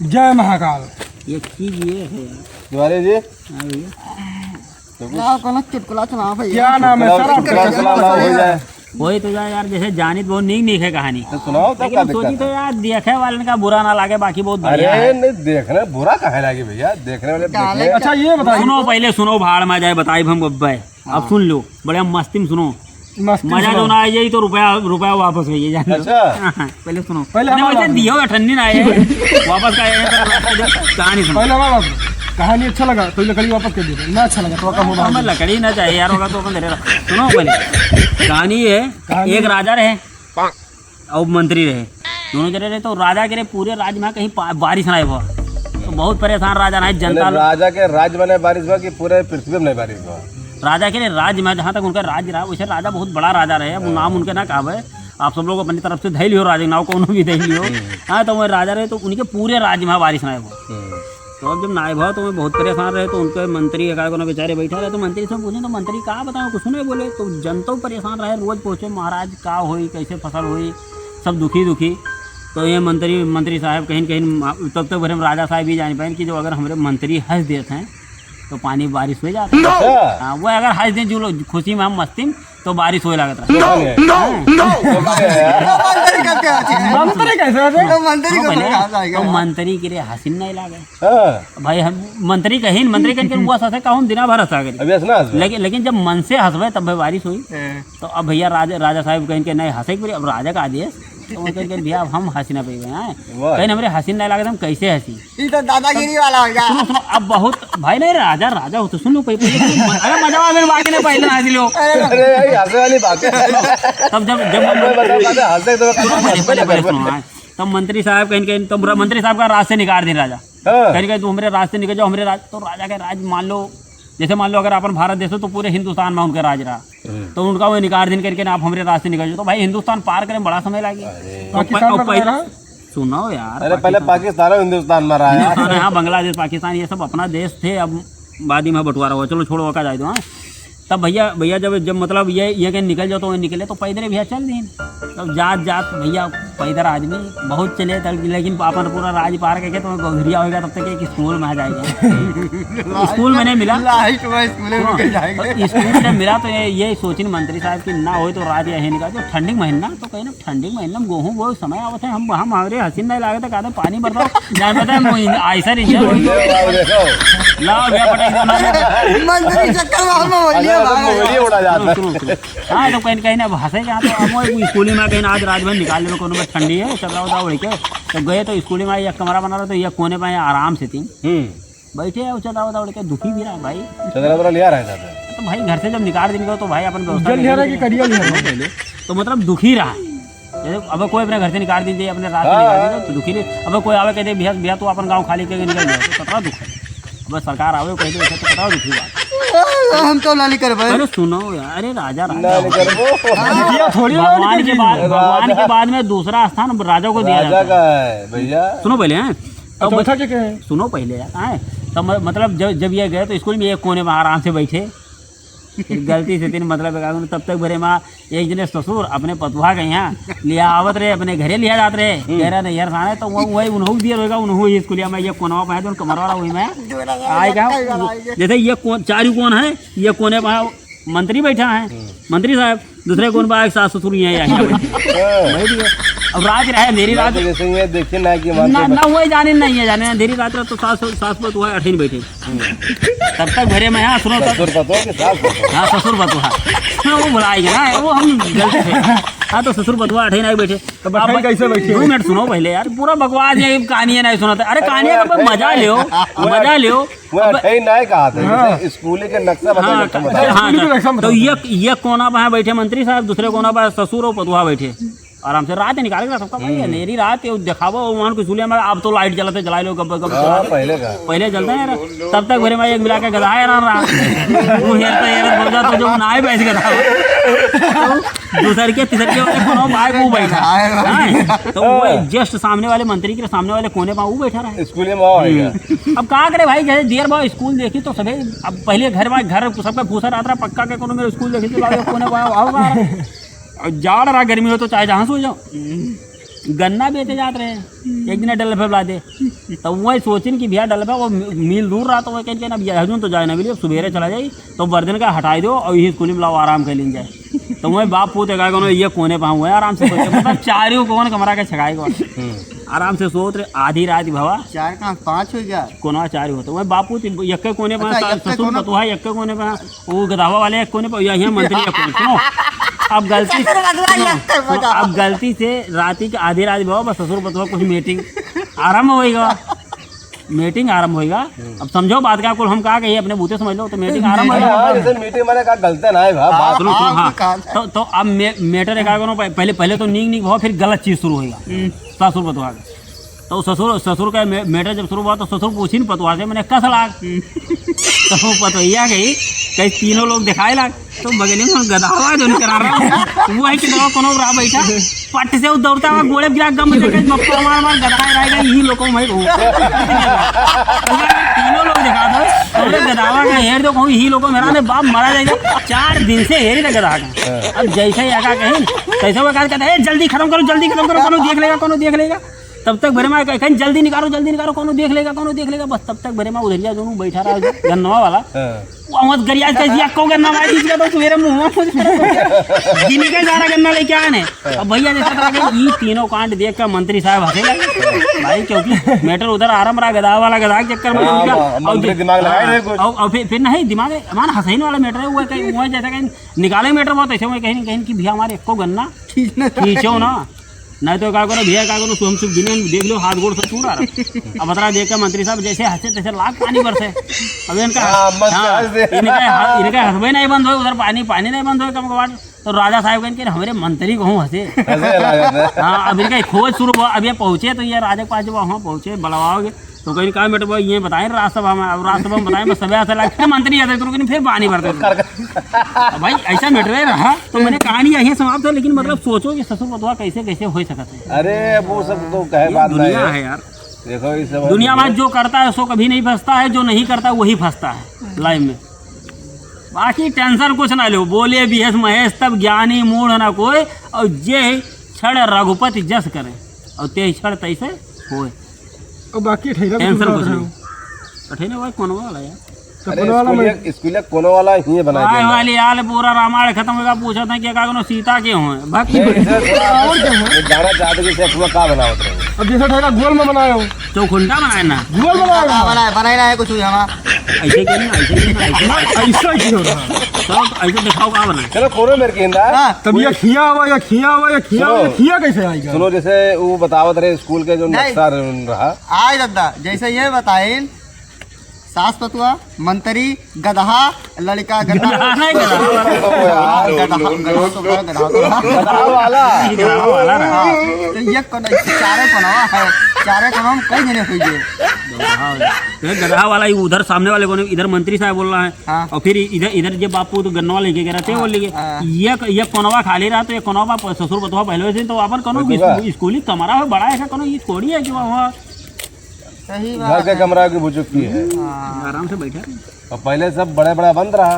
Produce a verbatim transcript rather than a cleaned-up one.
जय महाकाल। एक चीज ये है यार। तिवारी जी। हाँ भैया। तो कुछ लाओ, कोनो चुटकुला सुनाओ भैया। क्या नाम है? चुटकुला, सारा चुटकुला चुटकुला सुनाओ, हो जाए। वही तो यार, जैसे जानित बहुत नीक नीक है कहानी। तो सुनाओ, तब लेकिन का हम सोची दिक्कत तो है? यार, देखे वालन का बुरा ना लागे, बाकी बहुत बढ़िया अरे है। नहीं, देखने बुरा काहे लागे भैया, देखने वाले डाले देखे। अच्छा, ये बताइए। सुनो पहले, सुनो, भाड़ में जाए, बताई हम गब्बे। अब हाँ। सुन लो, बड़े मस्ती में सुनो। मस्ती में मजा सुनो। जो ना आए, यही तो रुपया, रुपया वापस करिए जान। अच्छा। पहले सुनो। पहले अरे हमारा वैसे सुनो। दियो, ठंडी ना आए। वापस का आए, कहानी सुनो। पहले हमारा सुनो। कहानी अच्छा लगा तो लकड़ी वापस कर दीजिए, ना अच्छा लगा तो का होगा? हमें लकड़ी ना चाहिए यार, होगा तो अपन दे रहे। सुनो पहले। कहानी ये है, कहानी एक राजा रहे और मंत्री रहे, दोनों जने रहे। तो राजा के रहे पूरे राज्य में कहीं पा-, बारिश ना आए वो। तो बहुत परेशान राजा ना, जनता मतलब लोग राजा के राज्य में नहीं बारिश हुआ कि पूरे पृथ्वी में नहीं बारिश हुआ? राजा के राज्य में, जहाँ तक उनका राज्य रहा, वैसे राजा बहुत बड़ा राजा रहे। अब हाँ। नाम उनके ना कहबे, आप सब लोग अपनी तरफ से धै लियो, राजा के नाम कोनो भी धै लियो। हम्म। हाँ, तो वो राजा रहे तो उनके पूरे राज्य में बारिश ना आए वो। हम्म। तो अब जब नाय भाव तो मैं बहुत परेशान रहे, तो उनके मंत्री एकाध कोनो बेचारे बैठा रहे, तो मंत्री से पूछे, तो मंत्री का बताओ, कुछ नहीं बोले। तो जनता परेशान रहे, रोज पूछे, "महाराज, का होई, कैसे फसल होई?" सब दुखी दुखी। तो ये मंत्री, मंत्री साहब कहीं न कहीं मा-, तब तक भरे में राजा साहब भी जान पाए कि जो अगर हमरे मंत्री हँस देत हैं, तो पानी बारिश हो जाता है। अच्छा। हाँ, वो अगर हँस दें जो लोग खुशी में, हम मस्ती में, तो बारिश होए लागत रहा। No, no, no। मंत्री कैसे होते हैं? मंत्री कैसे होते हैं? तो मंत्री हाँ, को पहले समझा जाएगा तो यार। मंत्री के लिए हँसी नहीं लागे। हाँ। भाई हम मंत्री कहीं, मंत्री कहीं के हुआ ससे कहूँ दिना भर हँसा करी। अभी हँसना हँसबे। लेकिन, लेकिन जब मन से हँसबे तब भाई बारिश हुई। हाँ। तो अब भैया राजा, राजा साहब कहीं के नहीं हँसे के पड़ी, अब राजा का आदेश। तो वो कहीं के भैया अब हम हँसी ना पाएंगे, हाँ। वाह। कहीं हमरे हँसी नहीं लागे तो हम कैसे हँसी? ई तो दादागिरी वाला हो गया। सुनो, सुनो, अब बहुत, भाई नहीं, राजा, राजा हो तो सुन लो, पहले, पहले सुनो, अरे मजा आ, मेरे बाकी ने पहले ना लो। अरे भाई, हँसे वाली बात है। तब जब, जब अब मैं बताऊँ, बातें हँसे तो सुनो, पहले, पहले, पहले सुनो, हाँ। तब मंत्री साहब कहीं, कहीं, तब मंत्री साहब का राज से निकाल दे राजा। हाँ। कहीं, कहीं, "तू हमरे राज से निकल जाओ, हमरे राज।" तो राजा के राज मान लो, जैसे मान लो अगर अपन भारत देश हो तो पूरे हिंदुस्तान में उनके राज रहा। हम्म। तो उनका वो निकाल दिन करके ना, "आप हमरे राज से निकल जाओ।" तो भाई हिंदुस्तान पार करे में बड़ा समय लागे। अरे। तो पाकिस्तान प-, में पहले रहा? सुनो यार, अरे, पहले पाकिस्तान। पाकिस्तान और हिंदुस्तान में रहा है। हिंदुस्तान, हाँ, बांग्लादेश, पाकिस्तान, ये सब अपना देश थे, अब बाद में बंटवारा हुआ, चलो छोड़ो, का जाए दो, हाँ। तब भैया, भैया जब, जब मतलब ये, ये के निकल जाओ तो वो निकले, तो पैदल भैया चल दीन। तब जात, जात भैया पैदल आदमी बहुत चले, तब लेकिन अपन पूरा राज पार करके तो गोधरिया होगा, तब तक एक स्कूल में आ जाएगा। स्कूल में नहीं मिला। लाइट में स्कूल में हाँ, निकल जाएंगे। तो स्कूल में मिला तो ये, ये सोचिन मंत्री साहब कि ना हो तो राज यही निकाल दो, ठंडी के महीना तो कहीं ना ठंडी के महीना में गेहूं बोए समय आवत है, हम, हम हमारे हसीन नहीं लागत है, कहते पानी बरसाओ, जान पता है, मुझे ऐसा नहीं है। ये बात देखो। लाओ, भैया, पटक दो ना। मंत्री चक्कर में हम बोलिए, अरे, भाई। मोहरी उड़ा जाता है। सुनो, सुनो, सुनो। हाँ, तो कहीं, कहीं ना अब हंसे क्या, तो अब वो स्कूली में कहीं आज राजभर निकाल ले, कोनो में ठंडी है, चदरा उदरा ओढ़ के, तो गए तो स्कूली में एक कमरा बना रहा, तो ये कोने पे आराम से थी। हम्म। बैठे हैं, चदरा उदरा ओढ़ के, दुखी भी रहा भाई। चदरा उदरा लिया रहा है साथ में। तो भाई घर से जब निकाल दिन गए तो भाई अपन व्यवस्था उज्जर लिया रहा कि करिया लिया रहा? पहले तो मतलब दुखी रहा। जैसे अब कोई अपने घर से निकाल दीजिए, अपने रात में निकाल हाँ। दीजिए, तो दुखी नहीं। अब कोई आवे, कहते, "भैया, भैया, तू अपन गाँव खाली करके निकल जाओ," तो कतरा दुख है। अब सरकार आवे, कह दे, "ऐसा तो कतरा दुखी बात।" हम तो ना नहीं कर पाए। अरे सुनो यार, अरे राजा, राजा ना नहीं हो। कर वो। भैया, थोड़ी ना भगवान निकल के बाद, दीजिए। भगवान के राजा। बाद में दूसरा स्थान राजा को दिया राजा जाता है। का है, भैया। सुनो पहले, हैं? तब अच्छा, बच-, अच्छा, क्या, क्या है? सुनो पहले यार, हैं? तब म-, मतलब जब, जब ये गए तो स्कूल में एक कोने में आराम से बैठे। फिर गलती से तीन मतलब एक आदमी, तब तक भरे माँ एक जने ससुर अपने पतुहा के यहाँ लिया आवत रहे, अपने घरे लिया जात रहे। हम्म। कह रहे, "नहीं यार साले," तो वो, वही उन्हों दिया रहेगा, उन्हों ही स्कूलिया में ये कोनवा पे है, जो कमरा वाला वही में। आए क्या? जैसे ये कौन, चारू कौन है, ये कोने पे मंत्री बैठा है, हम्म। मंत्री साहब, दूसरे कोने पे सास ससुर यहाँ, यहाँ बैठे हैं। हाँ। बैठ गए। अब राज रहे, मेरी राज। जैसे ये देखिए ना कि ना, ना, वही जाने नहीं है, जाने अंधेरी रात रहे तो सास, सास पतुहा अठीन बैठे। तब तक भरे में, हाँ, सुनो तो। ससुर पतोह के सास पतोह? हाँ, ससुर पतोह, हाँ। हाँ, वो भुलाएंगे ना, वो हम गलती से। हाँ, तो ससुर पतोह अठे नहीं बैठे। तो बैठे अब कैसे बैठे? दो मिनट सुनो पहले यार, पूरा बकवास है, कहानी है, नहीं सुनाते। अरे, कहानी है, अरे, अब मजा ले, वो मजा ले। वो अब अठे नहीं कहा था, हाँ। जैसे स्कूल के नक्शा बता, हाँ, नक्शा बता। हाँ, स्कूल के नक्शा तो बता। ये, ये कोना पे बैठे मंत्री साहब, दूसरे कोना पे ससुर और पतोह बैठे। आराम से रात निकाल के सबका भाई, हम्म। अंधेरी रात, ये दिखावा, वो वहाँ के स्कूल में, अब तो लाइट जलते, जला लो, गब्बर, गब्बर हाँ, चला लो। पहले का। पहले जलते हैं यार, तब तक भरे में एक मिला के गधा है ना रहा। वो हेरता, हेरता बोल जाता, जो ना आए, बैठ गधा। तो दूसर के, तीसर के वाले कोनो भाई वो बैठा। हाँ, तो वो हाँ। Just सामने वाले मंत्री के सामने वाले कोने पर वो बैठा रहा। स्कूल में आओ आएगा। हम्म। अब का करे भाई, जैसे देर बाद स्कूल देखी तो सभी, अब पहले घर में, घर सबका फूसा रहता रहा, पक्का के कोनो मेरे स्कूल देखी तो लाओ, कोने पर आओ, आओ बाहर। और जाड़ रहा, गर्मी हो तो चाहे जहाँ सो जाओ। गन्ना बेचे जात रहे, एक दिन डल पे बुला दे। तो वही सोचिन कि भैया डलबा, वो मील दूर रहा, तो वही कहिन कि अब यह जून तो जाए ना मिली, अब सुबेरे चला जाई, तो बर्दन का हटाई दो और यही स्कूल में लाओ, आराम कर लीन जाए। तो वही बाप पूत एका कोनो ये कोने पे हुए आराम से सोते, मतलब चारियों कौन कमरा के छगाई कौन। आराम से सोत रहे, आधी रात भवा। चार कहाँ, पाँच हो गया। कोनो चार होता, वही बाप पूत यक्के कोने पे, अच्छा, यक्के ससुर कोने पतोहा यक्के कोने पे, वो गदावा वाले एक कोने पे, यहाँ मंत्री एक कोने। सुनो, अब गलती ससुर पतोहा सुनो, यक्के सुनो, बजा। अब गलती से राती के आधी रात भवा, बस ससुर पतोहा कुछ मीटिंग आरंभ होइगा। मीटिंग आरंभ होइगा। अब समझो बात का, कुल हम कहा कही अपने बूते समझ लो, तो मीटिंग आरंभ होइगा। हाँ, जैसे मीटिंग माने का गलते ना है, हाँ, बात सुनो, सुनो, हाँ, हाँ। तो, तो अब मे-, मैटर एक आगे पह-, पहले, पहले तो नीक नीक भाव, फिर गलत चीज शुरू होइगा। हम्म। ससुर पतोहा के। तो ससुर, ससुर का मे-, मैटर जब शुरू हुआ, तो ससुर पूछी न पतोहा से, मैंने कस लाग। हम्म। तो वो पतोहिया गई, कहीं तीनों लोग दिखाए लाग। तो बगले में गदहवा जो निकल रहा है, वो है कि दवा कोनो रहा बैठा, पट से वो दौड़ता हुआ गोड़े गिरा, गम लेके बप्पा मार मार गदहा रह गया, यही लोगों में वो। तीनों लोग दिखा दो, हमरे गदहवा का हेर दो, कहूँ यही लोगों मेरा ने बाप मरा जाएगा। चार दिन से हेरी ना गदहा का। अब जैसे ही आका कहीं, तैसे वो कहा कहता है, "ए, जल्दी खत्म करो, जल्दी खत्म करो, कोनो देख लेगा, कोनो देख लेगा।" तब तक भरे में कहीं, "जल्दी निकालो, जल्दी निकालो, कोनो देख लेगा, कोनो देख लेगा।" बस तब तक भरे में उधरिया दोनों बैठा रहा गन्नवा वाला। हाँ। वो आवाज गरिया के कहिया को गन्ना मार दीजिएगा तो मेरे मुंह में गिनी के सारा गन्ना लेके आए ने। अब भैया जैसा था कि ई तीनों कांड देख के मंत्री साहब हंसे लगे भाई, क्योंकि मैटर उधर आराम रहा, गधा वाला गधा के चक्कर में हाँ, उनका, हाँ, और मंत्री दि-, दिमाग लगाए हाँ, रहे कुछ। और, और फिर, फिर नहीं दिमाग है, मान हंसैन वाला मैटर है, वो कहीं, वो जैसा कहीं निकाले मैटर बहुत ऐसे, वो कहीं, कहीं कि भैया हमारे एको गन्ना खींचो ना। नहीं तो का करो भैया, का करो, हम सब गिने देख लो, हाथ गोड़ सब चूड़ा रहा। अब बतरा देख के मंत्री साहब जैसे हंसे तैसे लाग पानी बरसे। अब इनका हाँ, मत हाँ, हंस दे। इनका ह-, इनका हंसबे नहीं बंद हो, उधर पानी, पानी नहीं बंद हो, कम कबाड़। तो राजा साहब कहें कि हमरे मंत्री को हूँ हंसे। हंसे राजा साहब। हाँ, अब इनका खोज शुरू हुआ, अब ये पहुँचे तो ये राजा के पास जब वहाँ पहुँचे, बुलवाओगे, तो कहीं कहा मैटर भाई ये बताएं राजसभा में, अब राजसभा में बताएं, बस सभा से लग, फिर मंत्री आते तो फिर पानी भरते थे। अब भाई ऐसा मैटर रहा, तो मैंने कहानी यहीं समाप्त है, लेकिन मतलब सोचो कि ससुर पतोहा कैसे, कैसे हो सकता है। अरे, अब वो सब तो कहे ये बात नहीं दुनिया है। है यार। देखो, ये सब दुनिया में जो करता है, सो कभी नहीं फंसता है, जो नहीं करता, वही फंसता है लाइफ में। बाकी टेंशन कुछ ना लो, बोले बीएस महेश, तब ज्ञानी मूढ़ ना कोई, और जे क्षण रघुपति जस करे, और ते क्षण तैसे होए। और बाकी ठहरा भी टेंशन दूसरा कुछ रहा। नहीं। कठिन है भाई, कौन वाला यार? तो अरे, कौन वाला स्कूलिया, में? स्कूलिया कोनो वाला ही है बनाए आए देना। वाली आल पूरा रामायण खत्म होगा, पूछा था कि का कोनो सीता के हों? भक्त नहीं, इसे थोड़ा और क्या है? ये गाना चाहते कि इसे अपना का बनावत रहे। अब जैसे ठहरा गोल में बनाए हो। चौखुंडा बनाए ना। गोल बनाए का हो। बनाए, बनाए ना है कुछ भी हमारा। ऐसे के ना, ऐसे के ना, ऐसे के ना। ऐसा ही हो रहा। चलो, तो ऐसे दिखाओ का बनाए। चलो, कोनो मेरे के अंदर। हाँ। तब ये कोई खिया हुआ, या खिया हुआ, या खिया हुआ, सुनो। खिया कैसे आएगा? सुनो, जैसे वो बतावत रहे स्कूल के जो नहीं। नक्शा रहा। आए दादा, जैसे ये बताइन, सास पतुआ, मंत्री, गदहा, लड़का, गदहा। गदहा नहीं, गदहा। हाँ, गदहा, गदहा तो कहो, गदहा तो कहो। गदहा वाला। ये गदहा वाला ना। हाँ, तो ये कौन है? चारे कोनवा है, चारे कोनवा में कई जने हुई गए। गदहा वाला। ये गदहा वाला ही उधर सामने वाले कोने, इधर मंत्री साहब बोल रहा है। हाँ। और फिर इधर, इधर जब बापू तो गन्नवा लेके गए रहते हैं, हाँ, बोल लिए, हाँ। ये, ये कोनवा खाली रहा, तो ये कोनवा पर ससुर बतवा पहले से, तो अपन कोनो बिल्कुल। स्कू-, स्कूली कमरा हो बड़ा है, कोनो ये थोड़ी है कि वहाँ सही घर बात के है। कमरा की बुजुर्ग की है। हाँ। आराम से बैठा। और पहले सब बड़ा बड़ा बंद रहा,